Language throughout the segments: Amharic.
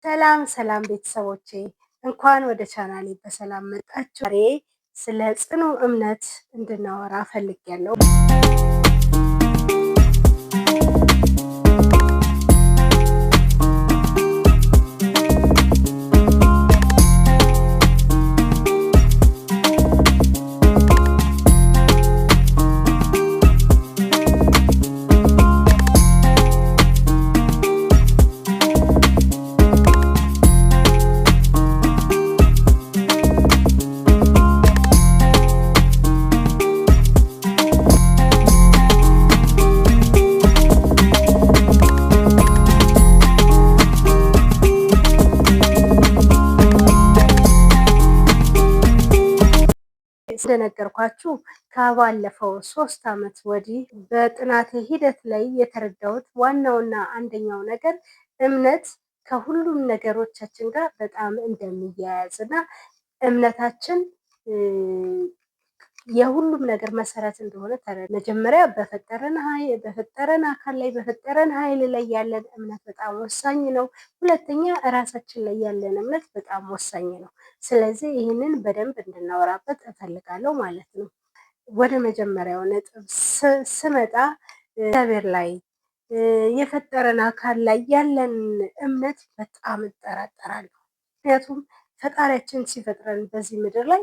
ሰላም ሰላም ቤተሰቦቼ፣ እንኳን ወደ ቻናሌ በሰላም መጣችሁ። ዛሬ ስለ ጽኑ እምነት እንድናወራ ፈልጌያለሁ። እንደነገርኳችሁ ከባለፈው 3 ዓመት ወዲህ በጥናቴ ሂደት ላይ የተረዳሁት ዋናውና አንደኛው ነገር እምነት ከሁሉም ነገሮቻችን ጋር በጣም እንደሚያያዝ እና እምነታችን የሁሉም ነገር መሰረት እንደሆነ መጀመሪያ በፈጠረን በፈጠረን አካል ላይ በፈጠረን ኃይል ላይ ያለን እምነት በጣም ወሳኝ ነው። ሁለተኛ እራሳችን ላይ ያለን እምነት በጣም ወሳኝ ነው። ስለዚህ ይህንን በደንብ እንድናወራበት እፈልጋለሁ ማለት ነው። ወደ መጀመሪያው ነጥብ ስመጣ እግዚአብሔር ላይ የፈጠረን አካል ላይ ያለን እምነት በጣም እጠራጠራለሁ። ምክንያቱም ፈጣሪያችን ሲፈጥረን በዚህ ምድር ላይ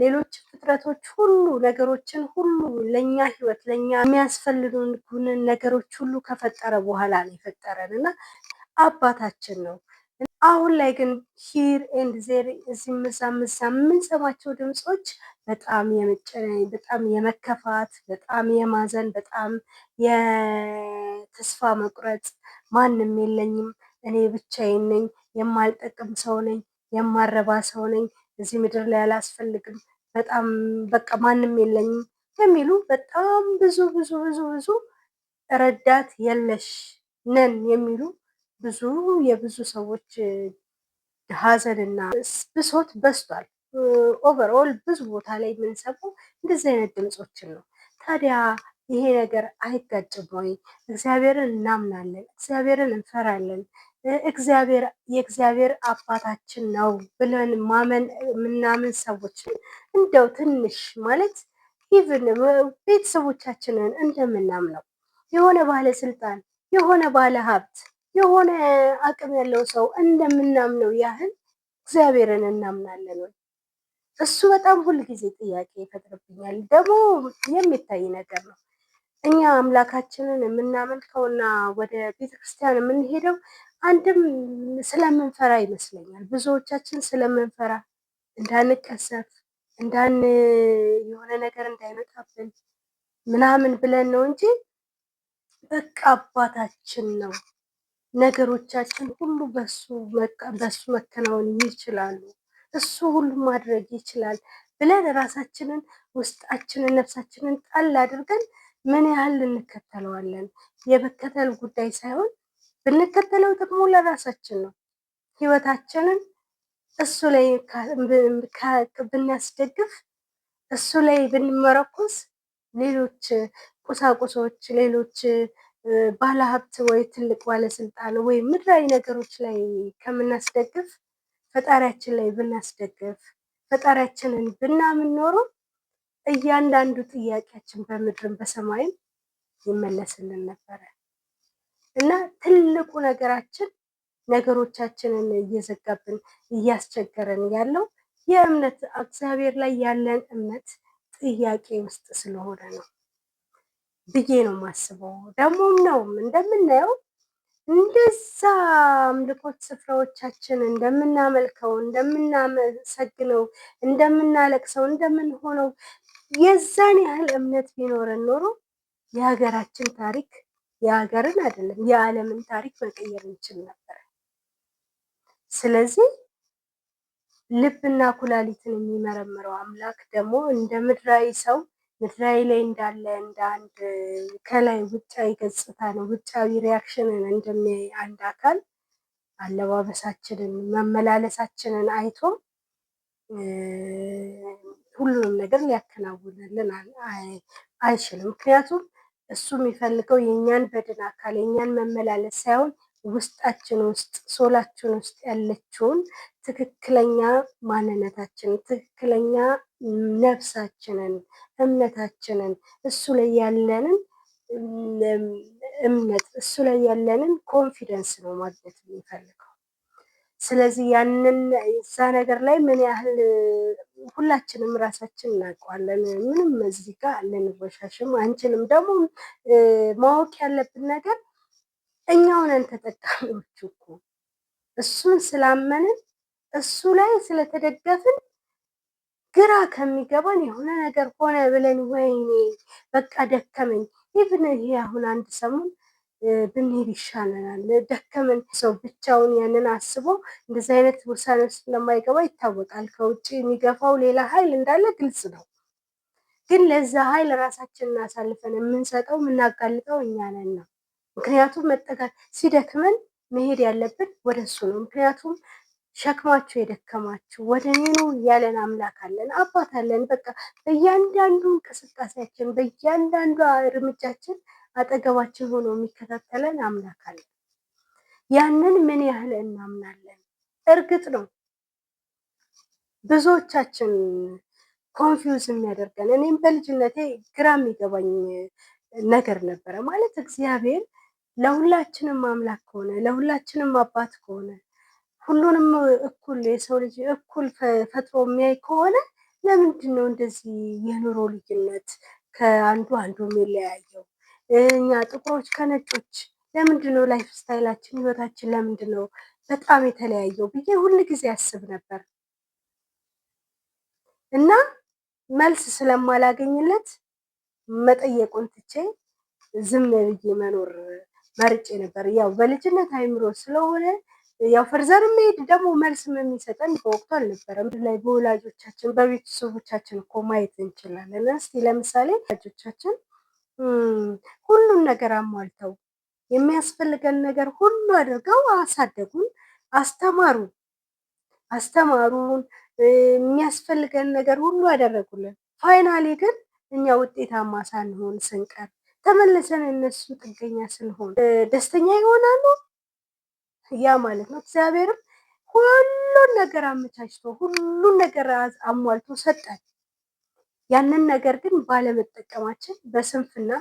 ሌሎች ፍጥረቶች ሁሉ ነገሮችን ሁሉ ለእኛ ህይወት ለእኛ የሚያስፈልጉንን ነገሮች ሁሉ ከፈጠረ በኋላ ነው የፈጠረን እና አባታችን ነው። አሁን ላይ ግን here and there እዚህም እዛም እዛም የምንሰማቸው ድምፆች በጣም የመጨነቅ፣ በጣም የመከፋት፣ በጣም የማዘን፣ በጣም የተስፋ መቁረጥ፣ ማንም የለኝም፣ እኔ ብቻዬን ነኝ፣ የማልጠቅም ሰው ነኝ፣ የማረባ ሰው ነኝ፣ እዚህ ምድር ላይ አላስፈልግም፣ በጣም በቃ ማንም የለኝም የሚሉ በጣም ብዙ ብዙ ብዙ ብዙ ረዳት የለሽ ነን የሚሉ ብዙ የብዙ ሰዎች ሀዘንና ብሶት በዝቷል። Overall ብዙ ቦታ ላይ የምንሰማው እንደዚህ አይነት ድምፆችን ነው። ታዲያ ይሄ ነገር አይጋጭም ወይ? እግዚአብሔርን እናምናለን፣ እግዚአብሔርን እንፈራለን፣ እግዚአብሔር የእግዚአብሔር አባታችን ነው ብለን ማመን የምናምን ሰዎች እንደው ትንሽ ማለት even ቤተሰቦቻችንን እንደምናምነው የሆነ ባለስልጣን፣ የሆነ ባለ ሀብት፣ የሆነ አቅም ያለው ሰው እንደምናምነው ያህል እግዚአብሔርን እናምናለን ወይ? እሱ በጣም ሁልጊዜ ጥያቄ ይፈጥርብኛል። ደግሞ የሚታይ ነገር ነው። እኛ አምላካችንን የምናመልከውና ወደ ቤተክርስቲያን የምንሄደው አንድም ስለምንፈራ ይመስለኛል። ብዙዎቻችን ስለምንፈራ እንዳንቀሰፍ፣ እንዳን የሆነ ነገር እንዳይመጣብን ምናምን ብለን ነው እንጂ በቃ አባታችን ነው። ነገሮቻችን ሁሉ በሱ መከናወን ይችላሉ። እሱ ሁሉ ማድረግ ይችላል ብለን ራሳችንን ውስጣችንን ነፍሳችንን ጣል አድርገን ምን ያህል እንከተለዋለን? የመከተል ጉዳይ ሳይሆን ብንከተለው ጥቅሙ ለራሳችን ነው። ህይወታችንን እሱ ላይ ብናስደግፍ፣ እሱ ላይ ብንመረኮዝ ሌሎች ቁሳቁሶች፣ ሌሎች ባለሀብት ወይ ትልቅ ባለስልጣን ወይ ምድራዊ ነገሮች ላይ ከምናስደግፍ ፈጣሪያችን ላይ ብናስደግፍ፣ ፈጣሪያችንን ብናምን ኖሮ እያንዳንዱ ጥያቄያችን በምድርም በሰማይም ይመለስልን ነበረ። እና ትልቁ ነገራችን ነገሮቻችንን እየዘጋብን እያስቸገረን ያለው የእምነት እግዚአብሔር ላይ ያለን እምነት ጥያቄ ውስጥ ስለሆነ ነው ብዬ ነው የማስበው። ደግሞም ነው እንደምናየው እንደዛ አምልኮት ስፍራዎቻችን እንደምናመልከው፣ እንደምናመሰግነው፣ እንደምናለቅሰው፣ እንደምንሆነው የዛን ያህል እምነት ቢኖረን ኖሮ የሀገራችን ታሪክ የሀገርን አይደለም የዓለምን ታሪክ መቀየር እንችል ነበር። ስለዚህ ልብና ኩላሊትን የሚመረምረው አምላክ ደግሞ እንደ ምድራዊ ሰው ምድራዊ ላይ እንዳለ እንደ አንድ ከላይ ውጫዊ ገጽታ ነው ውጫዊ reaction ን እንደሚያይ አንድ አካል አለባበሳችንን መመላለሳችንን አይቶ ሁሉንም ነገር ሊያከናውንልን አይችልም። ምክንያቱም እሱ የሚፈልገው የእኛን በድን አካል የእኛን መመላለስ ሳይሆን ውስጣችን ውስጥ soul ኣችን ውስጥ ያለችውን ትክክለኛ ማንነታችንን፣ ትክክለኛ ነፍሳችንን፣ እምነታችንን፣ እሱ ላይ ያለንን እምነት፣ እሱ ላይ ያለንን confidence ነው ማግኘት የሚፈልገው። ስለዚህ ያንን እዛ ነገር ላይ ምን ያህል ሁላችንም ራሳችን እናውቀዋለን። ምንም እዚህ ጋር ልንወሻሽም አንችልም። ደግሞ ማወቅ ያለብን ነገር እኛው ነን ተጠቃሚዎቹ እኮ። እሱን ስላመንን፣ እሱ ላይ ስለተደገፍን፣ ግራ ከሚገባን የሆነ ነገር ሆነ ብለን ወይኔ በቃ ደከመኝ፣ even ይሄ አሁን አንድ ሰሞን ብንሄድ ይሻለናል፣ ደከመን። ሰው ብቻውን ያንን አስቦ እንደዚህ አይነት ውሳኔ ውስጥ እንደማይገባ ይታወቃል። ከውጭ የሚገፋው ሌላ ኃይል እንዳለ ግልጽ ነው። ግን ለዛ ኃይል ራሳችንን አሳልፈን የምንሰጠው፣ የምናጋልጠው እኛ ነን ነው። ምክንያቱም መጠጋት ሲደክመን መሄድ ያለብን ወደ እሱ ነው። ምክንያቱም ሸክማችሁ የደከማችሁ ወደ እኔ ኑ ያለን አምላክ አለን፣ አባት አለን። በቃ በእያንዳንዱ እንቅስቃሴያችን፣ በእያንዳንዱ እርምጃችን አጠገባችን ሆኖ የሚከታተለን አምላክ አለን። ያንን ምን ያህል እናምናለን? እርግጥ ነው ብዙዎቻችን confuse የሚያደርገን፣ እኔም በልጅነቴ ግራ የሚገባኝ ነገር ነበረ። ማለት እግዚአብሔር ለሁላችንም አምላክ ከሆነ፣ ለሁላችንም አባት ከሆነ፣ ሁሉንም እኩል የሰው ልጅ እኩል ፈጥሮ የሚያይ ከሆነ ለምንድን ነው እንደዚህ የኑሮ ልዩነት ከአንዱ አንዱ የሚለያየው? እኛ ጥቁሮች ከነጮች ለምንድን ነው life style ኣችን፣ ህይወታችን ለምንድን ነው በጣም የተለያየው ብዬ ሁል ጊዜ አስብ ነበር። እና መልስ ስለማላገኝለት መጠየቁን ትቼ ዝም ብዬ መኖር መርጬ ነበር። ያው በልጅነት አይምሮ ስለሆነ ያው further መሄድ ደግሞ መልስም የሚሰጠን በወቅቱ አልነበረም። ላይ በወላጆቻችን በቤተሰቦቻችን እኮ ማየት እንችላለን። እስቲ ለምሳሌ ወላጆቻችን ሁሉን ነገር አሟልተው፣ የሚያስፈልገን ነገር ሁሉ አድርገው አሳደጉን፣ አስተማሩን፣ የሚያስፈልገን ነገር ሁሉ አደረጉልን። Finally ግን እኛ ውጤታማ ሳንሆን ስንቀር፣ ተመልሰን እነሱ ጥገኛ ስንሆን ደስተኛ ይሆናሉ? ያ ማለት ነው። እግዚአብሔርም ሁሉን ነገር አመቻችቶ፣ ሁሉን ነገር አሟልቶ ሰጠን። ያንን ነገር ግን ባለመጠቀማችን በስንፍና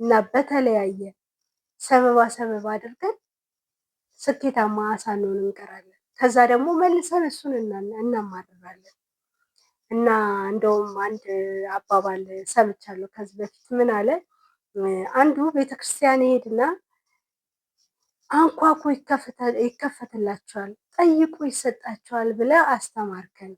እና በተለያየ ሰበባ ሰበብ አድርገን ስኬታማ ሳንሆን እንቀራለን። ከዛ ደግሞ መልሰን እሱን እናማርራለን። እና እንደውም አንድ አባባል ሰምቻለሁ ከዚህ በፊት። ምን አለ? አንዱ ቤተክርስቲያን ይሄድና አንኳኩ ይከፈትላችኋል፣ ጠይቁ ይሰጣችኋል ብለህ አስተማርከን።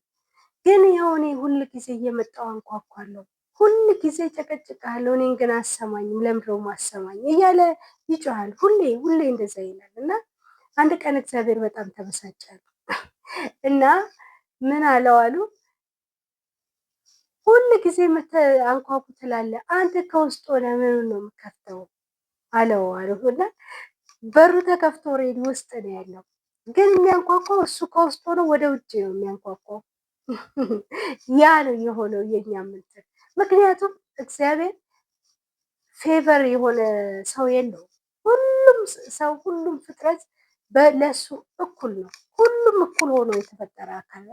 ግን ይኸው እኔ ሁል ጊዜ እየመጣሁ አንኳኳለሁ፣ ሁል ጊዜ ጨቀጭቃለሁ፣ እኔን ግን አሰማኝም፣ ለምንድነው ማሰማኝ እያለ ይጮሃል። ሁሌ ሁሌ እንደዛ ይላል። እና አንድ ቀን እግዚአብሔር በጣም ተበሳጨ እና ምን አለው አሉ፣ ሁል ጊዜ አንኳኩ ትላለህ፣ አንተ ከውስጥ ሆነ ምኑን ነው የምከፍተው አለው አሉ። እና በሩ ተከፍቶ already ውስጥ ነው ያለው፣ ግን የሚያንኳኳው እሱ ከውስጥ ሆኖ ወደ ውጭ ነው የሚያንኳኳው። ያ ነው የሆነው የኛ ምንትን። ምክንያቱም እግዚአብሔር favor የሆነ ሰው የለውም። ሁሉም ሰው፣ ሁሉም ፍጥረት ለሱ እኩል ነው። ሁሉም እኩል ሆኖ የተፈጠረ አካል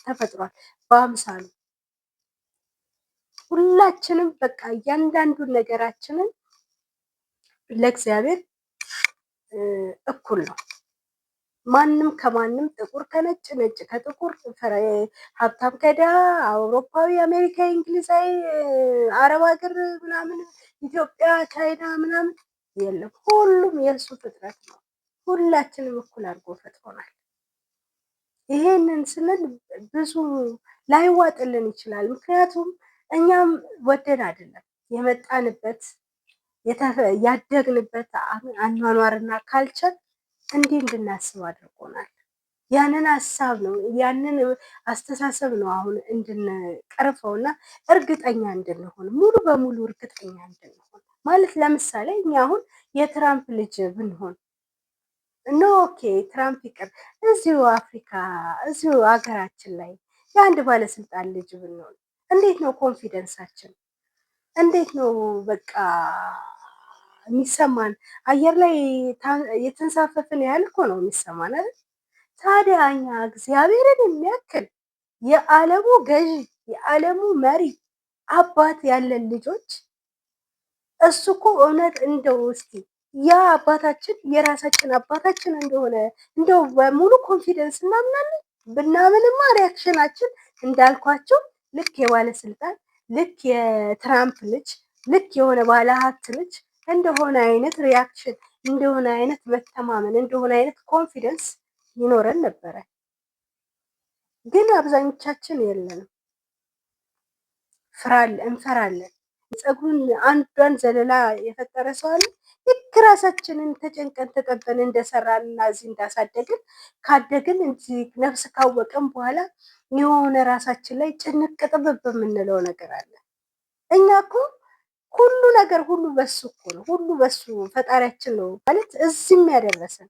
ተፈጥሯል በአምሳሉ። ሁላችንም በቃ እያንዳንዱን ነገራችንን ለእግዚአብሔር እኩል ነው። ማንም ከማንም፣ ጥቁር ከነጭ፣ ነጭ ከጥቁር፣ ሀብታም ከድሃ፣ አውሮፓዊ፣ አሜሪካዊ፣ እንግሊዛዊ፣ አረብ ሀገር ምናምን፣ ኢትዮጵያ፣ ቻይና ምናምን የለም። ሁሉም የእሱ ፍጥረት ነው። ሁላችንም እኩል አድርጎ ፈጥሮናል። ይሄንን ስንል ብዙ ላይዋጥልን ይችላል። ምክንያቱም እኛም ወደን አይደለም፣ የመጣንበት ያደግንበት አኗኗርና culture እንዲህ እንድናስብ አድርጎናል። ያንን ሀሳብ ነው፣ ያንን አስተሳሰብ ነው አሁን እንድንቀርፈው እና እርግጠኛ እንድንሆን፣ ሙሉ በሙሉ እርግጠኛ እንድንሆን። ማለት ለምሳሌ እኛ አሁን የትራምፕ ልጅ ብንሆን፣ no okay ትራምፕ ይቅር፣ እዚሁ አፍሪካ፣ እዚሁ ሀገራችን ላይ የአንድ ባለስልጣን ልጅ ብንሆን እንዴት ነው confidence ኣችን? እንዴት ነው በቃ የሚሰማን አየር ላይ የተንሳፈፍን ያህል እኮ ነው የሚሰማን አይደል? ታዲያ እኛ እግዚአብሔርን የሚያክል የዓለሙ ገዢ የዓለሙ መሪ አባት ያለን ልጆች እሱ እኮ እውነት እንደው እስኪ ያ አባታችን የራሳችን አባታችን እንደሆነ እንደው በሙሉ confidence እናምናለን። ብናምንማ reaction ኣችን እንዳልኳቸው ልክ የባለስልጣን፣ ልክ የትራምፕ ልጅ፣ ልክ የሆነ ባለሀብት ልጅ እንደሆነ አይነት reaction፣ እንደሆነ አይነት መተማመን፣ እንደሆነ አይነት confidence ይኖረን ነበረ። ግን አብዛኞቻችን የለንም። እንፈራለን። ፀጉሩን አንዷን ዘለላ የፈጠረ ሰው አለ። ልክ ራሳችንን ተጨንቀን ተጠበን እንደሰራን እና እዚህ እንዳሳደግን፣ ካደግን እዚህ ነፍስ ካወቅን በኋላ የሆነ ራሳችን ላይ ጭንቅ ጥብብ የምንለው ነገር አለ። እኛ እኮ ሁሉ ነገር ሁሉ በሱ እኮ ነው። ሁሉ በሱ ፈጣሪያችን ነው ማለት እዚህም ያደረሰን፣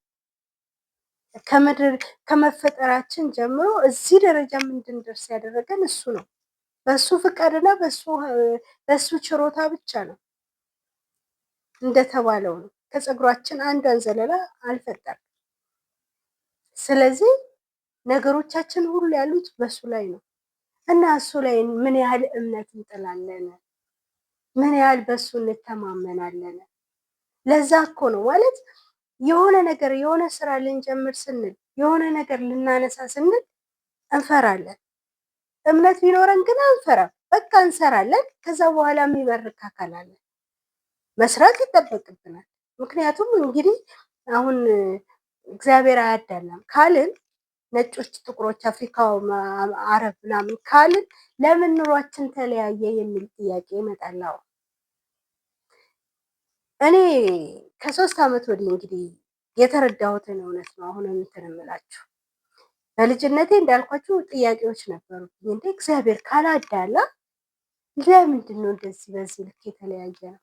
ከምድር ከመፈጠራችን ጀምሮ እዚህ ደረጃም እንድንደርስ ያደረገን እሱ ነው። በሱ ፍቃድና በሱ ችሮታ ብቻ ነው፣ እንደተባለው ነው። ከፀጉራችን አንዷን ዘለላ አልፈጠርም። ስለዚህ ነገሮቻችን ሁሉ ያሉት በሱ ላይ ነው እና እሱ ላይ ምን ያህል እምነት እንጥላለን? ምን ያህል በሱ እንተማመናለን? ለዛ እኮ ነው ማለት የሆነ ነገር፣ የሆነ ስራ ልንጀምር ስንል፣ የሆነ ነገር ልናነሳ ስንል እንፈራለን። እምነት ቢኖረን ግን አንፈራም። በቃ እንሰራለን። ከዛ በኋላ የሚበርክ አካል አለ። መስራት ይጠበቅብናል። ምክንያቱም እንግዲህ አሁን እግዚአብሔር አያዳላም ካልን፣ ነጮች፣ ጥቁሮች፣ አፍሪካው፣ አረብ ምናምን ካልን ለምን ኑሯችን ተለያየ የሚል ጥያቄ ይመጣል። አዎ፣ እኔ ከ3 ዓመት ወዲህ እንግዲህ የተረዳሁትን እውነት ነው አሁን እንትን እምላችሁ። በልጅነቴ እንዳልኳችሁ ጥያቄዎች ነበሩ። እንዴ፣ እግዚአብሔር ካላዳላ ለምንድን ነው እንደዚህ በዚህ ልክ የተለያየ ነው?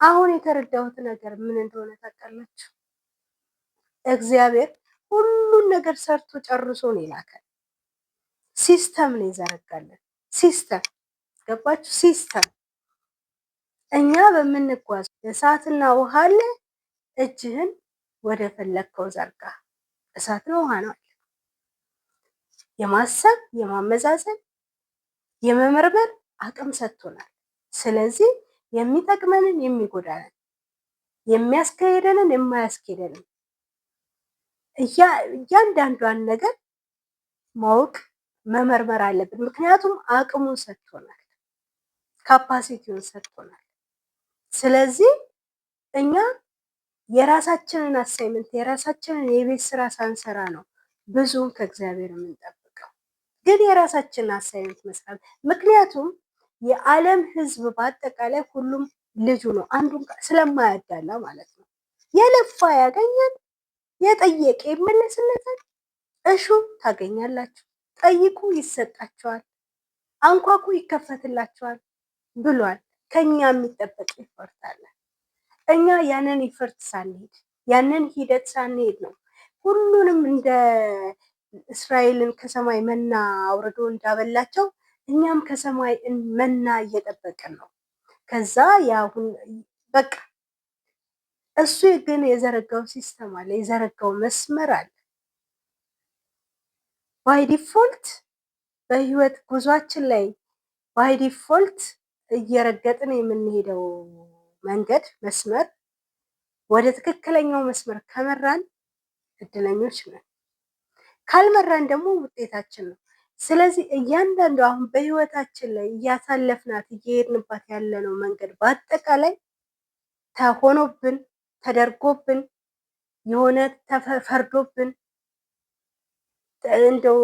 አሁን የተረዳሁት ነገር ምን እንደሆነ ታውቃላችሁ? እግዚአብሔር ሁሉን ነገር ሰርቶ ጨርሶ ነው የላከን። System ነው የዘረጋልን። System ገባችሁ? System እኛ በምንጓዝ እሳትና ውሃ አለ። እጅህን ወደ ፈለግከው ዘርጋ። እሳት ነው ውሃ ነው አለ። የማሰብ፣ የማመዛዘን፣ የመመርመር አቅም ሰጥቶናል። ስለዚህ የሚጠቅመንን፣ የሚጎዳንን፣ የሚያስኬደንን፣ የማያስኬደንን እያንዳንዷን ነገር ማወቅ መመርመር አለብን። ምክንያቱም አቅሙን ሰጥቶናል፣ capacity ውን ሰጥቶናል። ስለዚህ እኛ የራሳችንን assignment፣ የራሳችንን የቤት ስራ ሳንሰራ ነው ብዙውን ከእግዚአብሔር የምንጠብቀው። ግን የራሳችንን assignment መስራት፣ ምክንያቱም የዓለም ሕዝብ በአጠቃላይ ሁሉም ልጁ ነው፣ አንዱን ስለማያዳላ ማለት ነው። የለፋ ያገኛል፣ የጠየቀ ይመለስለታል። እሹ ታገኛላችሁ፣ ጠይቁ ይሰጣችኋል፣ አንኳኩ ይከፈትላችኋል ብሏል። ከኛ የሚጠበቅ effort አለ። እኛ ያንን effort ሳንሄድ፣ ያንን ሂደት ሳንሄድ ነው ሁሉንም እንደ እስራኤልን ከሰማይ መና አውርዶ እንዳበላቸው እኛም ከሰማይ መና እየጠበቅን ነው። ከዛ ያሁን በቃ እሱ ግን የዘረጋው system አለ፣ የዘረጋው መስመር አለ። By default በህይወት ጉዟችን ላይ by default እየረገጥን የምንሄደው መንገድ፣ መስመር ወደ ትክክለኛው መስመር ከመራን እድለኞች ነን። ካልመራን ደግሞ ውጤታችን ነው። ስለዚህ እያንዳንዱ አሁን በህይወታችን ላይ እያሳለፍናት እየሄድንባት ያለነው መንገድ በአጠቃላይ ተሆኖብን፣ ተደርጎብን፣ የሆነ ተፈርዶብን፣ እንደው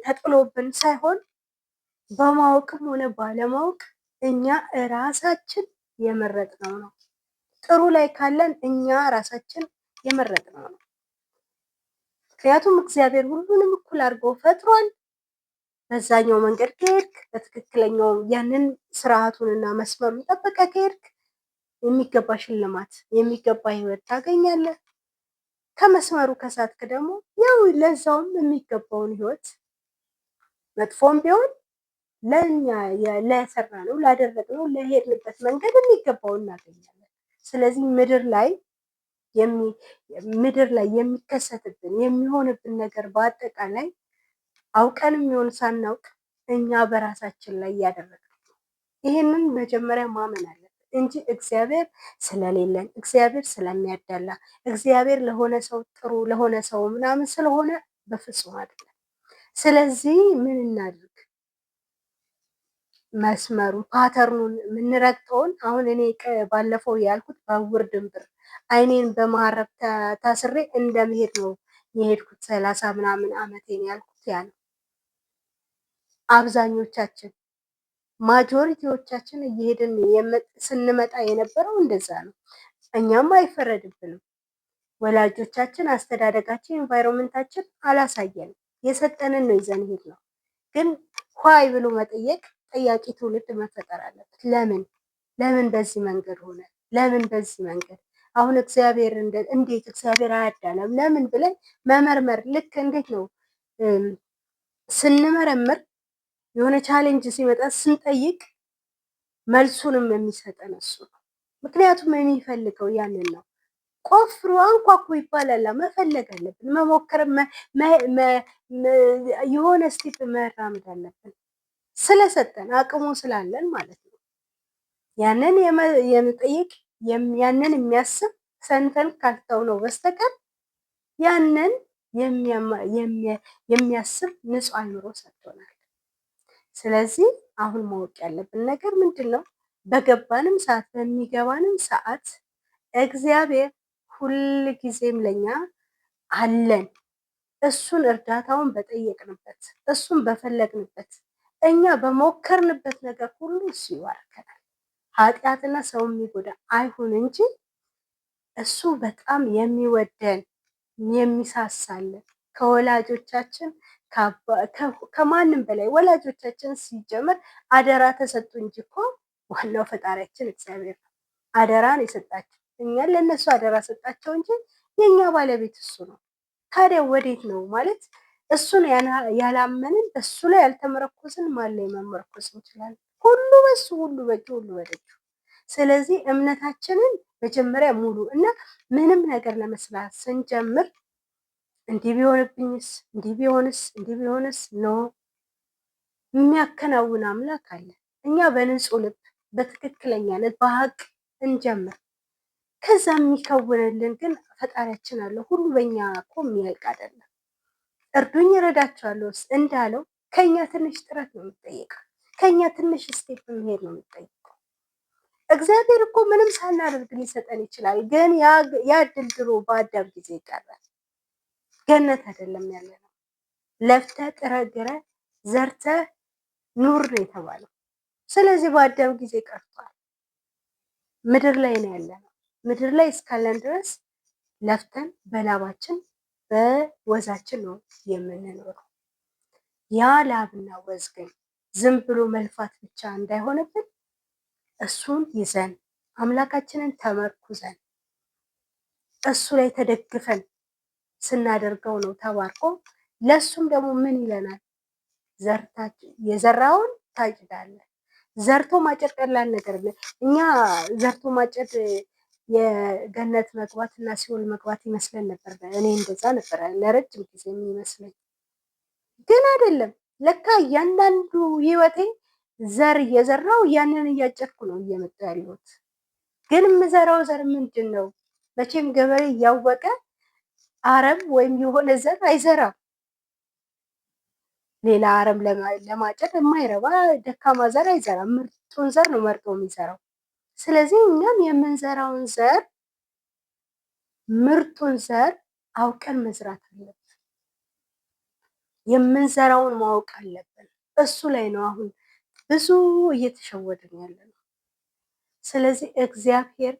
ተጥሎብን ሳይሆን በማወቅም ሆነ ባለማወቅ እኛ እራሳችን የመረጥነው ነው። ጥሩ ላይ ካለን እኛ ራሳችን የመረጥነው ነው። ምክንያቱም እግዚአብሔር ሁሉንም እኩል አድርጎ ፈጥሯል። በዛኛው መንገድ ከሄድክ፣ በትክክለኛው ያንን ስርዓቱንና መስመሩን ጠብቀህ ከሄድክ የሚገባ ሽልማት፣ የሚገባ ህይወት ታገኛለህ። ከመስመሩ ከሳትክ ደግሞ ያው ለዛውም የሚገባውን ህይወት፣ መጥፎም ቢሆን ለእኛ ለሰራነው፣ ላደረግነው፣ ለሄድንበት መንገድ የሚገባውን እናገኛለን። ስለዚህ ምድር ላይ የሚከሰትብን የሚሆንብን ነገር በአጠቃላይ አውቀን የሚሆን ሳናውቅ እኛ በራሳችን ላይ ያደረግነው ይህንን መጀመሪያ ማመን አለብን እንጂ እግዚአብሔር ስለሌለን፣ እግዚአብሔር ስለሚያዳላ፣ እግዚአብሔር ለሆነ ሰው ጥሩ ለሆነ ሰው ምናምን ስለሆነ በፍጹም አይደለም። ስለዚህ ምን እናድርግ? መስመሩ pattern ኡን የምንረግጠውን አሁን እኔ ባለፈው ያልኩት በእውር ድንብር አይኔን በመሀረብ ታስሬ እንደመሄድ ነው የሄድኩት 30 ምናምን አመቴን ያልኩት ያ ነው። አብዛኞቻችን majority ዎቻችን እየሄድን ስንመጣ የነበረው እንደዛ ነው። እኛም አይፈረድብንም። ወላጆቻችን፣ አስተዳደጋችን፣ environment ኣችን አላሳየንም። የሰጠንን ነው ይዘን ሄድ ነው። ግን why ብሎ መጠየቅ ጠያቂ ትውልድ መፈጠር አለበት። ለምን ለምን በዚህ መንገድ ሆነ? ለምን በዚህ መንገድ አሁን እግዚአብሔር እንዴት እግዚአብሔር አያዳለም ለምን ብለን መመርመር ልክ እንዴት ነው ስንመረምር የሆነ challenge ሲመጣ ስንጠይቅ መልሱንም የሚሰጠን እሱ ነው። ምክንያቱም የሚፈልገው ያንን ነው። ቆፍሩ አንኳኩ ይባላል። መፈለግ አለብን፣ መሞከር፣ የሆነ step መራመድ አለብን። ስለሰጠን አቅሙ ስላለን ማለት ነው። ያንን የመጠየቅ ያንን የሚያስብ ሰንፈን ካልተው ነው በስተቀር ያንን የሚያስብ ንጹህ አእምሮ ሰጥቶናል። ስለዚህ አሁን ማወቅ ያለብን ነገር ምንድን ነው? በገባንም ሰዓት በሚገባንም ሰዓት እግዚአብሔር ሁል ጊዜም ለኛ አለን። እሱን እርዳታውን በጠየቅንበት፣ እሱን በፈለግንበት፣ እኛ በሞከርንበት ነገር ሁሉ እሱ ይባርከናል። ኃጢአትና ሰው የሚጎዳ አይሁን እንጂ እሱ በጣም የሚወደን የሚሳሳልን ከወላጆቻችን ከማንም በላይ ወላጆቻችን ሲጀምር አደራ ተሰጡ እንጂ እኮ ዋናው ፈጣሪያችን እግዚአብሔር ነው። አደራን የሰጣቸው እኛን ለእነሱ አደራ ሰጣቸው እንጂ የእኛ ባለቤት እሱ ነው። ታዲያ ወዴት ነው ማለት እሱን ያላመንን በሱ ላይ ያልተመረኮዝን ማን ላይ መመርኮዝ እንችላለን? ሁሉ በሱ ሁሉ በእጁ ሁሉ በደጁ። ስለዚህ እምነታችንን መጀመሪያ ሙሉ እና ምንም ነገር ለመስራት ስንጀምር እንዲህ ቢሆንብኝስ፣ እንዲህ ቢሆንስ፣ እንዲህ ቢሆንስ no የሚያከናውን አምላክ አለ። እኛ በንጹህ ልብ በትክክለኛነት በሀቅ እንጀምር። ከዛ የሚከውንልን ግን ፈጣሪያችን አለ። ሁሉ በእኛ እኮ የሚያልቅ አይደለም። እርዱኝ እረዳቸዋለሁ እንዳለው ከኛ ትንሽ ጥረት ነው የሚጠየቀው። ከኛ ትንሽ step መሄድ ነው የሚጠየቀው። እግዚአብሔር እኮ ምንም ሳናደርግ ሊሰጠን ይችላል። ግን ያ እድል ድሮ በአዳም ጊዜ ይቀራል። ገነት አይደለም ያለ ነው። ለፍተህ ጥረህ ግረህ ዘርተህ ኑር ነው የተባለው። ስለዚህ በአዳም ጊዜ ቀርቷል። ምድር ላይ ነው ያለ ነው። ምድር ላይ እስካለን ድረስ ለፍተን በላባችን በወዛችን ነው የምንኖረው። ያ ላብና ወዝ ግን ዝም ብሎ መልፋት ብቻ እንዳይሆንብን እሱን ይዘን አምላካችንን ተመርኩዘን እሱ ላይ ተደግፈን ስናደርገው ነው ተባርኮ። ለእሱም ደግሞ ምን ይለናል? የዘራውን ታጭዳለህ። ዘርቶ ማጨድ ቀላል ነገር ነው። እኛ ዘርቶ ማጨድ የገነት መግባት እና ሲኦል መግባት ይመስለን ነበር። እኔ እንደዛ ነበረ ለረጅም ጊዜ የሚመስለኝ፣ ግን አይደለም። ለካ እያንዳንዱ ህይወቴ ዘር እየዘራው ያንን እያጨድኩ ነው እየመጣ ያለሁት። ግን የምዘራው ዘር ምንድን ነው? መቼም ገበሬ እያወቀ አረም ወይም የሆነ ዘር አይዘራም። ሌላ አረም ለማጨድ የማይረባ ደካማ ዘር አይዘራም። ምርጡን ዘር ነው መርጦ የሚዘራው። ስለዚህ እኛም የምንዘራውን ዘር ምርጡን ዘር አውቀን መዝራት አለብን። የምንዘራውን ማወቅ አለብን። እሱ ላይ ነው አሁን ብዙ እየተሸወድን ያለ ነው። ስለዚህ እግዚአብሔር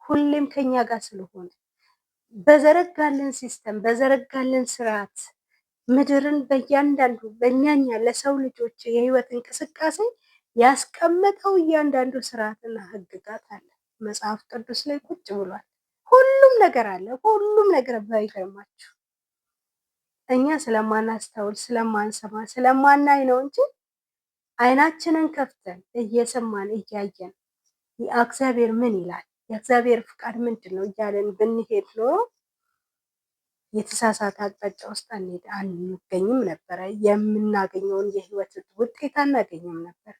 ሁሌም ከኛ ጋር ስለሆነ በዘረጋልን system በዘረጋልን ስርዓት ምድርን በእያንዳንዱ በእኛኛ ለሰው ልጆች የህይወት እንቅስቃሴ ያስቀመጠው እያንዳንዱ ስርዓትና ህግጋት አለ። መጽሐፍ ቅዱስ ላይ ቁጭ ብሏል። ሁሉም ነገር አለ። ሁሉም ነገር ባይገርማችሁ እኛ ስለማናስተውል፣ ስለማንሰማ፣ ስለማናይ ነው እንጂ አይናችንን ከፍተን እየሰማን እያየን እግዚአብሔር ምን ይላል፣ የእግዚአብሔር ፍቃድ ምንድን ነው እያለን ብንሄድ ኖሮ የተሳሳተ አቅጣጫ ውስጥ አንገኝም ነበረ። የምናገኘውን የህይወት ውጤት አናገኝም ነበር።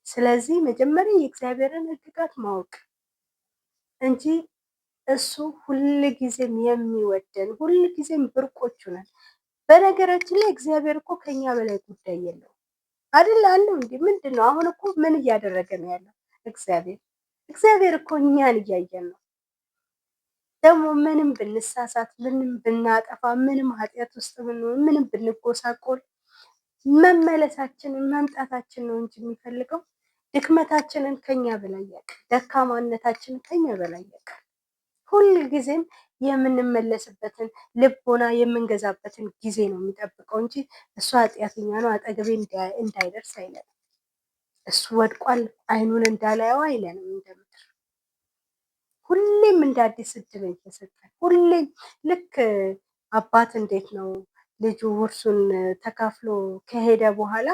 ስለዚህ መጀመሪያ የእግዚአብሔርን ሕግጋት ማወቅ እንጂ እሱ ሁልጊዜም የሚወደን ሁልጊዜም ብርቆቹ ነን። በነገራችን ላይ እግዚአብሔር እኮ ከኛ በላይ ጉዳይ የለውም አይደል? አለው እንዴ? ምንድን ነው አሁን እኮ ምን እያደረገ ነው ያለው እግዚአብሔር? እግዚአብሔር እኮ እኛን እያየን ነው። ደግሞ ምንም ብንሳሳት፣ ምንም ብናጠፋ፣ ምንም ኃጢአት ውስጥ ብንሆን፣ ምንም ብንጎሳቆል መመለሳችንን መምጣታችን ነው እንጂ የሚፈልገው ድክመታችንን ከኛ በላይ ያውቃል። ደካማነታችንን ከኛ በላይ ያውቃል። ሁልጊዜም የምንመለስበትን ልቦና የምንገዛበትን ጊዜ ነው የሚጠብቀው እንጂ እሱ ኃጢአተኛ ነው አጠገቤ እንዳይደርስ አይለንም። እሱ ወድቋል አይኑን እንዳላየው አይለንም። እንደ ምድር ሁሌም እንደ አዲስ እድል የተሰጠን ሁሌም ልክ አባት እንዴት ነው ልጁ ውርሱን ተካፍሎ ከሄደ በኋላ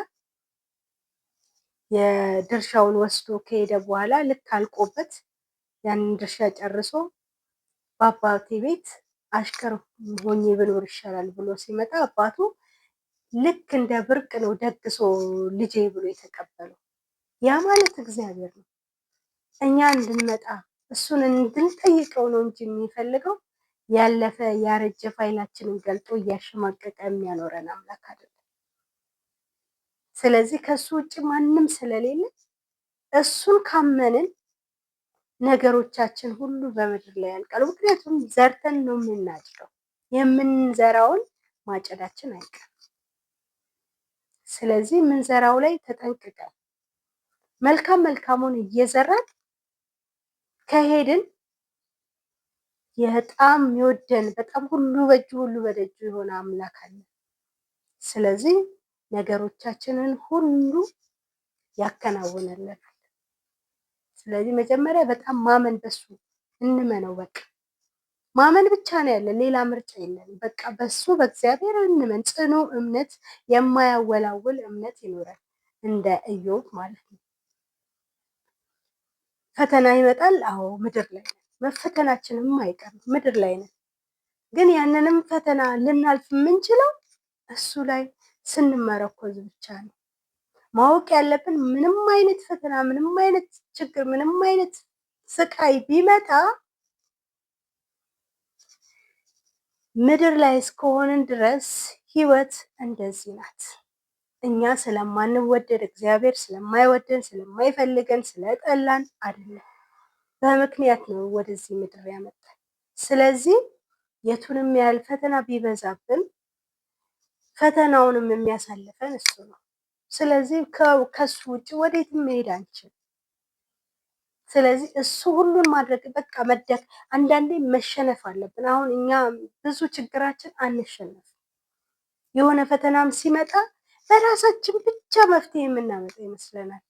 የድርሻውን ወስዶ ከሄደ በኋላ ልክ አልቆበት ያንን ድርሻ ጨርሶ በአባቴ ቤት አሽከር ሆኜ ብኖር ይሻላል ብሎ ሲመጣ አባቱ ልክ እንደ ብርቅ ነው ደግሶ ልጄ ብሎ የተቀበለው። ያ ማለት እግዚአብሔር ነው። እኛ እንድንመጣ እሱን እንድንጠይቀው ነው እንጂ የሚፈልገው ያለፈ ያረጀ ፋይላችንን ገልጦ እያሸማቀቀ የሚያኖረን አምላክ አይደለም። ስለዚህ ከእሱ ውጭ ማንም ስለሌለ እሱን ካመንን ነገሮቻችን ሁሉ በምድር ላይ ያልቃሉ። ምክንያቱም ዘርተን ነው የምናጭደው፣ የምንዘራውን ማጨዳችን አይቀርም። ስለዚህ የምንዘራው ላይ ተጠንቅቀን መልካም መልካሙን እየዘራን ከሄድን በጣም የሚወደን በጣም ሁሉ በእጁ ሁሉ በደጁ የሆነ አምላክ አለ። ስለዚህ ነገሮቻችንን ሁሉ ያከናውንልናል። ስለዚህ መጀመሪያ በጣም ማመን በሱ እንመነው። በቃ ማመን ብቻ ነው ያለን፣ ሌላ ምርጫ የለንም። በቃ በሱ በእግዚአብሔር እንመን። ጽኑ እምነት፣ የማያወላውል እምነት ይኖራል፣ እንደ ኢዮብ ማለት ነው። ፈተና ይመጣል። አዎ ምድር ላይ ነን፣ መፈተናችንም አይቀርም፣ ምድር ላይ ነን። ግን ያንንም ፈተና ልናልፍ የምንችለው እሱ ላይ ስንመረኮዝ ብቻ ነው። ማወቅ ያለብን ምንም አይነት ፈተና፣ ምንም አይነት ችግር፣ ምንም አይነት ስቃይ ቢመጣ ምድር ላይ እስከሆንን ድረስ ህይወት እንደዚህ ናት። እኛ ስለማንወደድ እግዚአብሔር ስለማይወደን ስለማይፈልገን ስለጠላን አይደለም፣ በምክንያት ነው ወደዚህ ምድር ያመጣን። ስለዚህ የቱንም ያህል ፈተና ቢበዛብን ፈተናውንም የሚያሳልፈን እሱ ነው። ስለዚህ ከሱ ውጭ ወዴትም መሄድ አንችልም። ስለዚህ እሱ ሁሉን ማድረግ በቃ መደክ አንዳንዴ መሸነፍ አለብን። አሁን እኛ ብዙ ችግራችን አንሸነፍ። የሆነ ፈተናም ሲመጣ በራሳችን ብቻ መፍትሄ የምናመጣ ይመስለናል።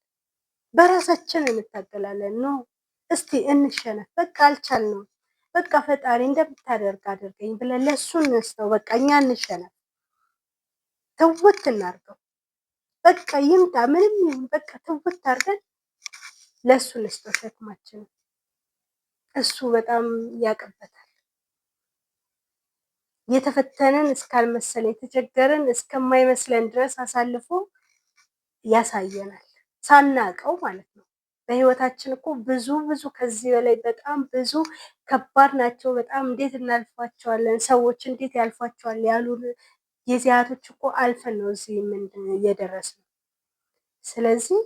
በራሳችን እንታገላለን። No እስቲ እንሸነፍ፣ በቃ አልቻልነውም፣ በቃ ፈጣሪ እንደምታደርግ አድርገኝ ብለን ለእሱ እንስተው። በቃ እኛ እንሸነፍ፣ ትውት እናርገው። በቃ ይምጣ ምንም ይሁን በቃ ትውት አድርገን ለእሱ እንስጠው ሸክማችንን። እሱ በጣም ያውቅበታል። የተፈተነን እስካልመሰለን የተቸገረን እስከማይመስለን ድረስ አሳልፎ ያሳየናል፣ ሳናቀው ማለት ነው። በህይወታችን እኮ ብዙ ብዙ ከዚህ በላይ በጣም ብዙ ከባድ ናቸው። በጣም እንዴት እናልፏቸዋለን፣ ሰዎች እንዴት ያልፏቸዋል ያሉ ጊዜያቶች እኮ አልፈን ነው እዚህ የደረስነው። ስለዚህ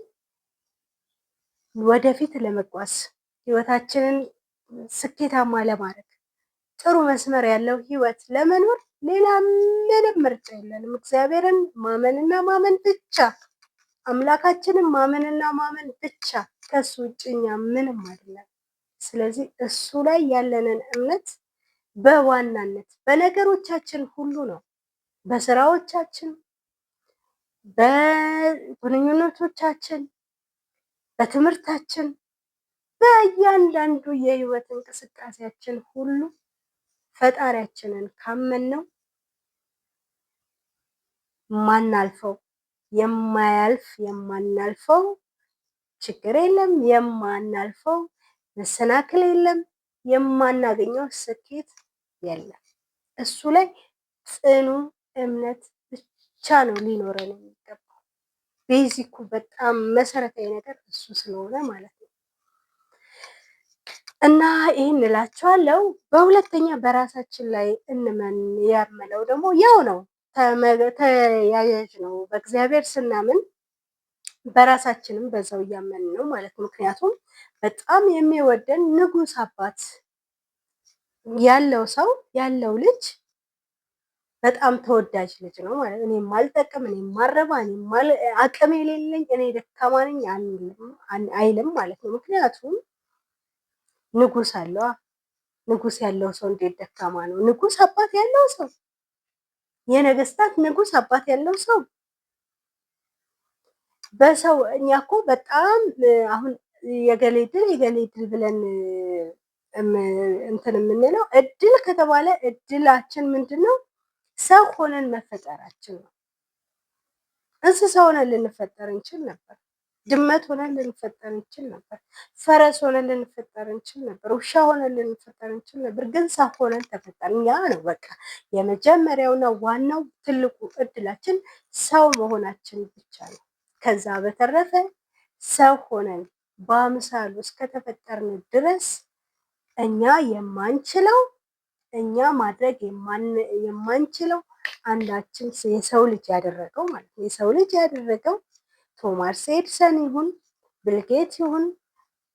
ወደፊት ለመጓዝ ህይወታችንን ስኬታማ ለማድረግ ጥሩ መስመር ያለው ህይወት ለመኖር ሌላ ምንም ምርጫ የለንም። እግዚአብሔርን ማመንና ማመን ብቻ፣ አምላካችንን ማመንና ማመን ብቻ። ከሱ ውጭ እኛ ምንም አይደለም። ስለዚህ እሱ ላይ ያለንን እምነት በዋናነት በነገሮቻችን ሁሉ ነው፣ በስራዎቻችን፣ በግንኙነቶቻችን፣ በትምህርታችን፣ በእያንዳንዱ የህይወት እንቅስቃሴያችን ሁሉ ፈጣሪያችንን ካመንነው ማናልፈው የማያልፍ የማናልፈው ችግር የለም፣ የማናልፈው መሰናክል የለም፣ የማናገኘው ስኬት የለም። እሱ ላይ ጽኑ እምነት ብቻ ነው ሊኖረን የሚገባው። Basic ኩ በጣም መሰረታዊ ነገር እሱ ስለሆነ ማለት ነው። እና ይህን እላችኋለሁ። በሁለተኛ በራሳችን ላይ እንመን ያመለው ደግሞ ያው ነው፣ ተያያዥ ነው። በእግዚአብሔር ስናምን በራሳችንም በዛው እያመንን ነው ማለት ነው። ምክንያቱም በጣም የሚወደን ንጉስ አባት ያለው ሰው ያለው ልጅ በጣም ተወዳጅ ልጅ ነው ማለት እኔ ማልጠቅም፣ እኔ ማረባ፣ እኔ አቅም የሌለኝ፣ እኔ ደካማ ነኝ አይልም ማለት ነው። ምክንያቱም ንጉስ አለዋ። ንጉስ ያለው ሰው እንዴት ደካማ ነው? ንጉስ አባት ያለው ሰው፣ የነገስታት ንጉስ አባት ያለው ሰው በሰው እኛ እኮ በጣም አሁን የገሌ ድል የገሌ ድል ብለን እንትን የምንለው እድል ከተባለ እድላችን ምንድን ነው? ሰው ሆነን መፈጠራችን ነው። እንስሳ ሆነን ልንፈጠር እንችል ነበር። ድመት ሆነን ልንፈጠር እንችል ነበር። ፈረስ ሆነን ልንፈጠር እንችል ነበር። ውሻ ሆነን ልንፈጠር እንችል ነበር። ግን ሰው ሆነን ተፈጠርን። ያ ነው በቃ የመጀመሪያውና ዋናው ትልቁ እድላችን ሰው መሆናችን ብቻ ነው። ከዛ በተረፈ ሰው ሆነን በአምሳሉ እስከተፈጠርን ድረስ እኛ የማንችለው፣ እኛ ማድረግ የማንችለው አንዳችን የሰው ልጅ ያደረገው ማለት ነው። የሰው ልጅ ያደረገው ቶማስ ኤዲሰን ይሁን ቢል ጌት ይሁን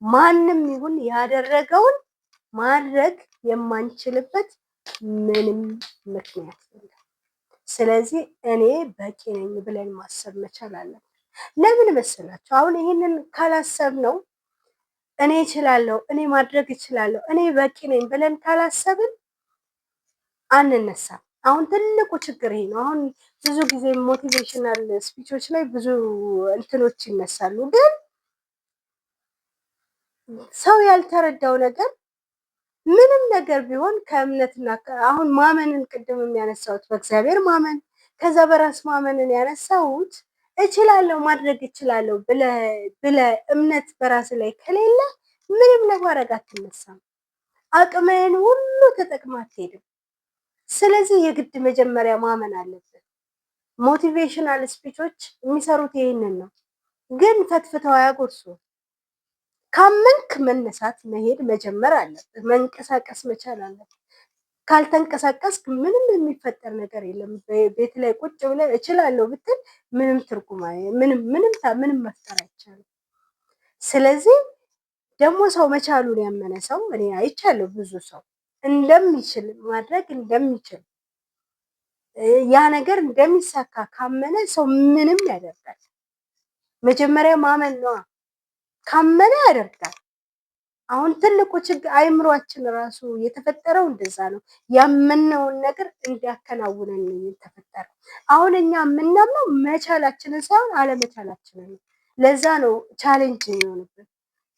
ማንም ይሁን ያደረገውን ማድረግ የማንችልበት ምንም ምክንያት የለም። ስለዚህ እኔ በቂ ነኝ ብለን ማሰብ መቻል አለብን። ለምን መሰላችሁ? አሁን ይህንን ካላሰብነው እኔ እችላለሁ፣ እኔ ማድረግ እችላለሁ፣ እኔ በቂ ነኝ ብለን ካላሰብን አንነሳም። አሁን ትልቁ ችግር ይሄ ነው። አሁን ብዙ ጊዜ motivational speech ኦች ላይ ብዙ እንትኖች ይነሳሉ። ግን ሰው ያልተረዳው ነገር ምንም ነገር ቢሆን ከእምነትና አሁን ማመንን ቅድም የሚያነሳሁት በእግዚአብሔር ማመን ከዛ በራስ ማመንን ያነሳሁት እችላለሁ ማድረግ እችላለሁ ብለህ እምነት በራስ ላይ ከሌለ ምንም ለማድረግ አትነሳም። አቅምህን ሁሉ ተጠቅመህ አትሄድም። ስለዚህ የግድ መጀመሪያ ማመን አለብን። Motivational speech ኦች የሚሰሩት ይህንን ነው። ግን ፈትፍተው አያጎርሱ። ካመንክ መነሳት፣ መሄድ መጀመር አለብህ። መንቀሳቀስ መቻል አለብህ። ካልተንቀሳቀስክ ምንም የሚፈጠር ነገር የለም። ቤት ላይ ቁጭ ብለህ እችላለሁ ብትል ምንም ትርጉም ምንም ምንም ምንም መፍጠር አይቻልም። ስለዚህ ደግሞ ሰው መቻሉን ያመነ ሰው እኔ አይቻለሁ፣ ብዙ ሰው እንደሚችል ማድረግ እንደሚችል ያ ነገር እንደሚሳካ ካመነ ሰው ምንም ያደርጋል። መጀመሪያ ማመን ነዋ። ካመነ ያደርጋል። አሁን ትልቁ ችግር አይምሯችን ራሱ የተፈጠረው እንደዛ ነው። ያመነውን ነገር እንዲያከናውነን ነው የተፈጠረው። አሁን እኛ የምናምነው መቻላችንን ሳይሆን አለመቻላችንን ነው። ለዛ ነው challenge የሚሆንብን።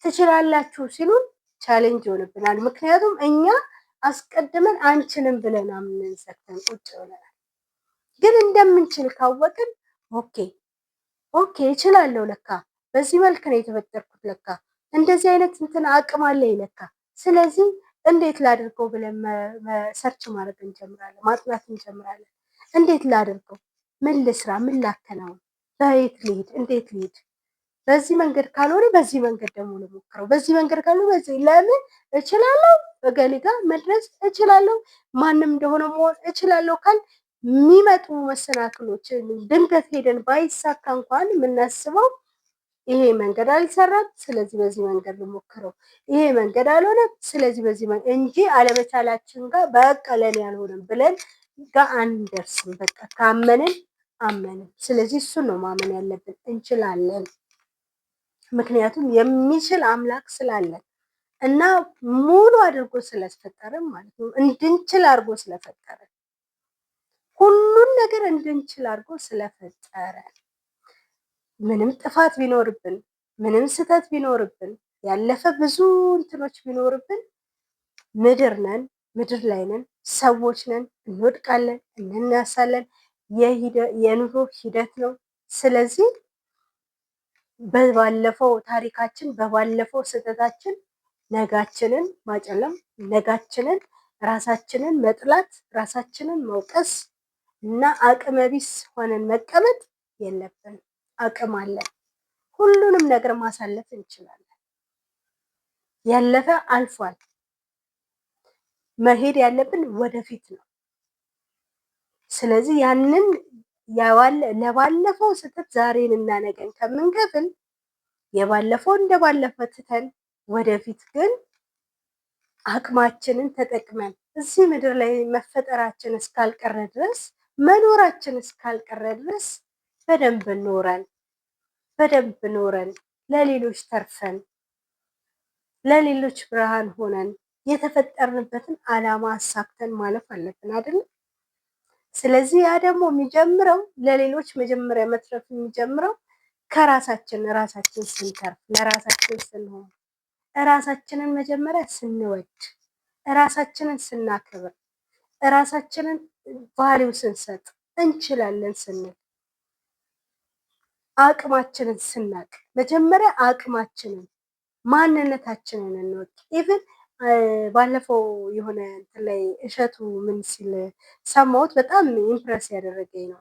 ትችላላችሁ ሲሉን challenge ይሆንብናል። ምክንያቱም እኛ አስቀድመን አንችልም ብለን አምነን ሰጥተን ቁጭ ብለናል። ግን እንደምንችል ካወቅን okay okay እችላለሁ፣ ለካ በዚህ መልክ ነው የተፈጠርኩት፣ ለካ እንደዚህ አይነት እንትን አቅም አለኝ ለካ፣ ስለዚህ እንዴት ላድርገው ብለን search ማድረግ እንጀምራለን፣ ማጥናት እንጀምራለን። እንዴት ላድርገው፣ ምን ልስራ፣ ምን ላከናውን፣ በየት ልሂድ፣ እንዴት ልሂድ፣ በዚህ መንገድ ካልሆነ በዚህ መንገድ ደግሞ ልሞክረው፣ በዚህ መንገድ ካልሆነ በዚህ፣ ለምን እችላለሁ፣ እገሌ ጋር መድረስ እችላለሁ፣ ማንም እንደሆነ መሆን እችላለሁ ካል የሚመጡ መሰናክሎች ድንገት ሄደን ባይሳካ እንኳን የምናስበው ይሄ መንገድ አልሰራም፣ ስለዚህ በዚህ መንገድ ልሞክረው፣ ይሄ መንገድ አልሆነም፣ ስለዚህ በዚህ መንገድ እንጂ አለመቻላችን ጋር በቃ ለኔ አልሆነም ብለን ጋር አንደርስም። በቃ ካመንን አመንን። ስለዚህ እሱን ነው ማመን ያለብን፣ እንችላለን። ምክንያቱም የሚችል አምላክ ስላለን እና ሙሉ አድርጎ ስለፈጠረን ማለት ነው። እንድንችል አድርጎ ስለፈጠረን፣ ሁሉን ነገር እንድንችል አድርጎ ስለፈጠረ፣ ምንም ጥፋት ቢኖርብን፣ ምንም ስህተት ቢኖርብን፣ ያለፈ ብዙ እንትኖች ቢኖርብን፣ ምድር ነን፣ ምድር ላይ ነን፣ ሰዎች ነን። እንወድቃለን፣ እንነሳለን። የኑሮ ሂደት ነው። ስለዚህ በባለፈው ታሪካችን በባለፈው ስህተታችን ነጋችንን ማጨለም፣ ነጋችንን ራሳችንን መጥላት፣ ራሳችንን መውቀስ እና አቅመቢስ ሆነን መቀመጥ የለብንም። አቅም አለን። ሁሉንም ነገር ማሳለፍ እንችላለን። ያለፈ አልፏል። መሄድ ያለብን ወደፊት ነው። ስለዚህ ያንን ለባለፈው ስህተት ዛሬን እና ነገን ከምንከፍል የባለፈው እንደባለፈ ትተን ወደፊት ግን አቅማችንን ተጠቅመን እዚህ ምድር ላይ መፈጠራችን እስካልቀረ ድረስ፣ መኖራችን እስካልቀረ ድረስ በደንብ ኖረን፣ በደንብ ኖረን ለሌሎች ተርፈን፣ ለሌሎች ብርሃን ሆነን የተፈጠርንበትን ዓላማ አሳክተን ማለፍ አለብን አይደል? ስለዚህ ያ ደግሞ የሚጀምረው ለሌሎች መጀመሪያ መትረፍ የሚጀምረው ከራሳችን፣ ራሳችን ስንተርፍ፣ ለራሳችን ስንሆን፣ እራሳችንን መጀመሪያ ስንወድ፣ እራሳችንን ስናከብር፣ እራሳችንን value ስንሰጥ፣ እንችላለን ስንል፣ አቅማችንን ስናቅ፣ መጀመሪያ አቅማችንን ማንነታችንን እንወቅ። Even ባለፈው የሆነ እንትን ላይ እሸቱ ምን ሲል ሰማሁት፣ በጣም impress ያደረገኝ ነው።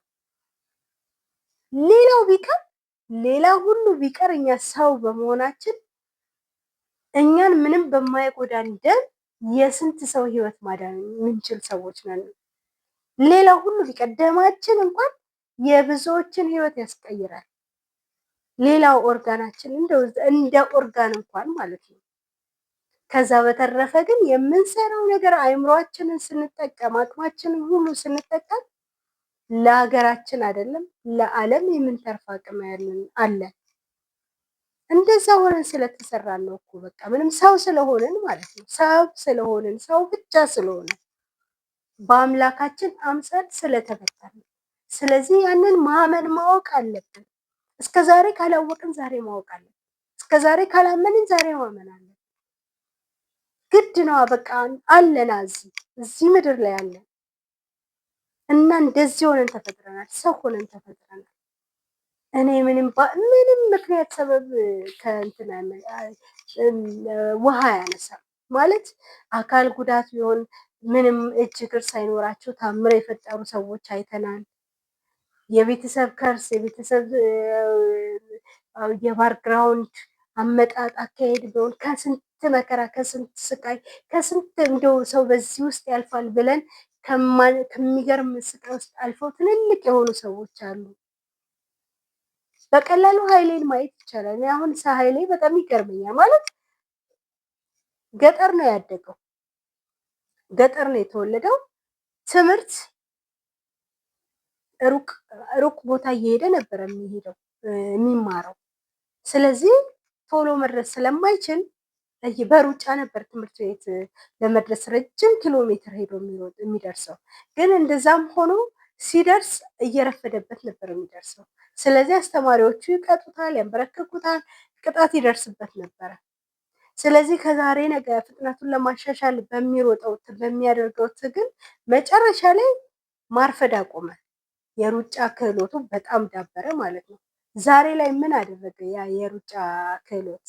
ሌላው ቢቀር፣ ሌላ ሁሉ ቢቀር፣ እኛ ሰው በመሆናችን እኛን ምንም በማይጎዳን ደም የስንት ሰው ህይወት ማዳን የምንችል ሰዎች ነን። ሌላው ሁሉ ቢቀር ደማችን እንኳን የብዙዎችን ህይወት ያስቀይራል። ሌላው ኦርጋናችን እንደ ኦርጋን እንኳን ማለት ነው። ከዛ በተረፈ ግን የምንሰራው ነገር አይምሯችንን ስንጠቀም፣ አቅማችንን ሁሉ ስንጠቀም ለሀገራችን አይደለም ለዓለም የምንተርፍ አቅም ያለን አለን። እንደዛ ሆነን ስለተሰራን ነው እኮ፣ በቃ ምንም ሰው ስለሆንን ማለት ነው። ሰው ስለሆንን፣ ሰው ብቻ ስለሆንን፣ በአምላካችን አምሳል ስለተፈጠርን። ስለዚህ ያንን ማመን ማወቅ አለብን። እስከ ዛሬ ካላወቅን ዛሬ ማወቅ አለብን። እስከ ዛሬ ካላመንን ዛሬ ማመን አለብን። ግድ ነዋ። በቃ አለና እዚህ ምድር ላይ አለን እና እንደዚህ ሆነን ተፈጥረናል። ሰው ሆነን ተፈጥረናል። እኔ ምንም ምክንያት ሰበብ ከእንትን ውሃ አያነሳም፣ ማለት አካል ጉዳት ቢሆን ምንም እጅ እግር ሳይኖራቸው ታምር የፈጠሩ ሰዎች አይተናል። የቤተሰብ curse፣ የቤተሰብ የ background አመጣጥ አካሄድ ቢሆን ከስንት መከራ፣ ከስንት ስቃይ፣ ከስንት እንደው ሰው በዚህ ውስጥ ያልፋል ብለን ከሚገርም ስቃይ ውስጥ አልፈው ትልልቅ የሆኑ ሰዎች አሉ። በቀላሉ ሀይሌን ማየት ይቻላል። እኔ አሁን ሀይሌ በጣም ይገርመኛል። ማለት ገጠር ነው ያደገው፣ ገጠር ነው የተወለደው። ትምህርት ሩቅ ሩቅ ቦታ እየሄደ ነበረ የሚሄደው፣ የሚማረው። ስለዚህ ቶሎ መድረስ ስለማይችል በሩጫ ነበር ትምህርት ቤት ለመድረስ ረጅም ኪሎ ሜትር ሄዶ የሚደርሰው። ግን እንደዛም ሆኖ ሲደርስ እየረፈደበት ነበር የሚደርሰው። ስለዚህ አስተማሪዎቹ ይቀጡታል፣ ያንበረክኩታል፣ ቅጣት ይደርስበት ነበረ። ስለዚህ ከዛሬ ነገ ፍጥነቱን ለማሻሻል በሚሮጠው፣ በሚያደርገው ትግል መጨረሻ ላይ ማርፈድ አቆመ። የሩጫ ክህሎቱ በጣም ዳበረ ማለት ነው። ዛሬ ላይ ምን አደረገ? ያ የሩጫ ክህሎት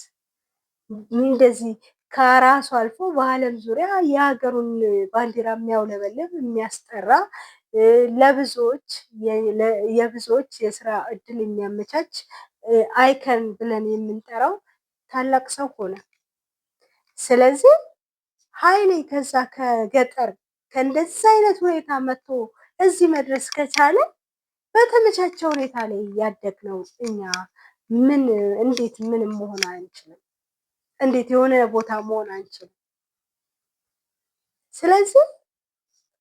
እንደዚህ ከራሱ አልፎ በዓለም ዙሪያ የሀገሩን ባንዲራ የሚያውለበልብ፣ የሚያስጠራ፣ ለብዙዎች የብዙዎች የስራ እድል የሚያመቻች icon ብለን የምንጠራው ታላቅ ሰው ሆነ። ስለዚህ ሀይሌ ከዛ ከገጠር ከእንደዛ አይነት ሁኔታ መጥቶ እዚህ መድረስ ከቻለ በተመቻቸ ሁኔታ ላይ ያደግነው እኛ ምን እንዴት ምንም መሆን አንችልም? እንዴት የሆነ ቦታ መሆን አንችልም? ስለዚህ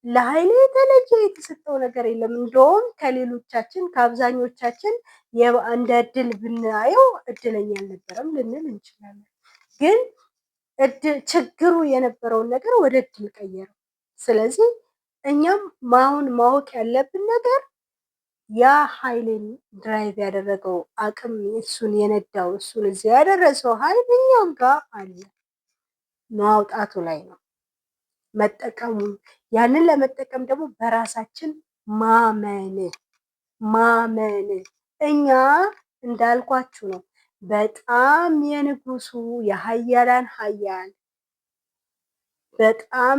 ለሀይሌ የተለየ የተሰጠው ነገር የለም። እንደውም ከሌሎቻችን፣ ከአብዛኞቻችን እንደ እድል ብናየው እድለኛ አልነበረም ልንል እንችላለን። ግን ችግሩ የነበረውን ነገር ወደ እድል ቀየረው። ስለዚህ እኛም አሁን ማወቅ ያለብን ነገር ያ ኃይልን drive ያደረገው አቅም፣ እሱን የነዳው፣ እሱን እዚያ ያደረሰው ኃይል እኛም ጋር አለ። ማውጣቱ ላይ ነው መጠቀሙ። ያንን ለመጠቀም ደግሞ በራሳችን ማመን ማመን። እኛ እንዳልኳችሁ ነው። በጣም የንጉሱ፣ የሀያላን ሀያል በጣም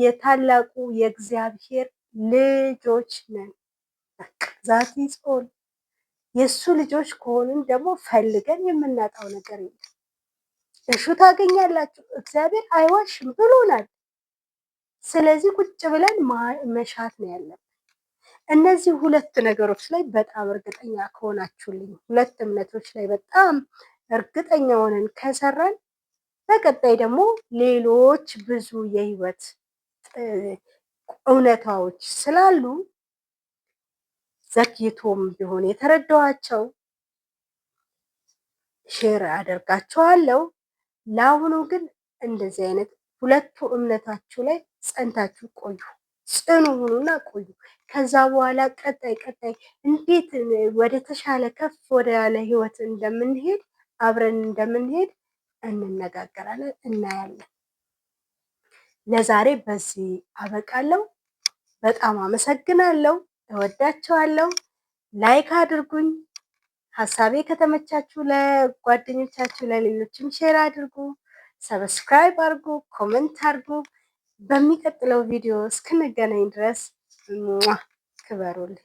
የታላቁ የእግዚአብሔር ልጆች ነን። That is all። የእሱ ልጆች ከሆንን ደግሞ ፈልገን የምናጣው ነገር የለም። እሹ ታገኛላችሁ። እግዚአብሔር አይዋሽም ብሎናል። ስለዚህ ቁጭ ብለን መሻት ነው ያለብን። እነዚህ ሁለት ነገሮች ላይ በጣም እርግጠኛ ከሆናችሁልኝ፣ ሁለት እምነቶች ላይ በጣም እርግጠኛ ሆነን ከሰራን በቀጣይ ደግሞ ሌሎች ብዙ የህይወት እውነታዎች ስላሉ ዘግይቶም ቢሆን የተረዳኋቸው share አደርጋቸዋለሁ። ለአሁኑ ግን እንደዚህ አይነት ሁለቱ እምነታችሁ ላይ ጸንታችሁ ቆዩ፣ ጽኑ ሁኑና ቆዩ። ከዛ በኋላ ቀጣይ ቀጣይ እንዴት ወደ ተሻለ ከፍ ወደ ያለ ህይወት እንደምንሄድ፣ አብረን እንደምንሄድ እንነጋገራለን፣ እናያለን። ለዛሬ በዚህ አበቃለሁ። በጣም አመሰግናለሁ። እወዳችኋለሁ። Like አድርጉኝ። ሀሳቤ ከተመቻችሁ ለጓደኞቻችሁ ለሌሎችም share አድርጉ። Subscribe አድርጉ፣ comment አድርጉ። በሚቀጥለው ቪዲዮ እስክንገናኝ ድረስ ክበሩልኝ።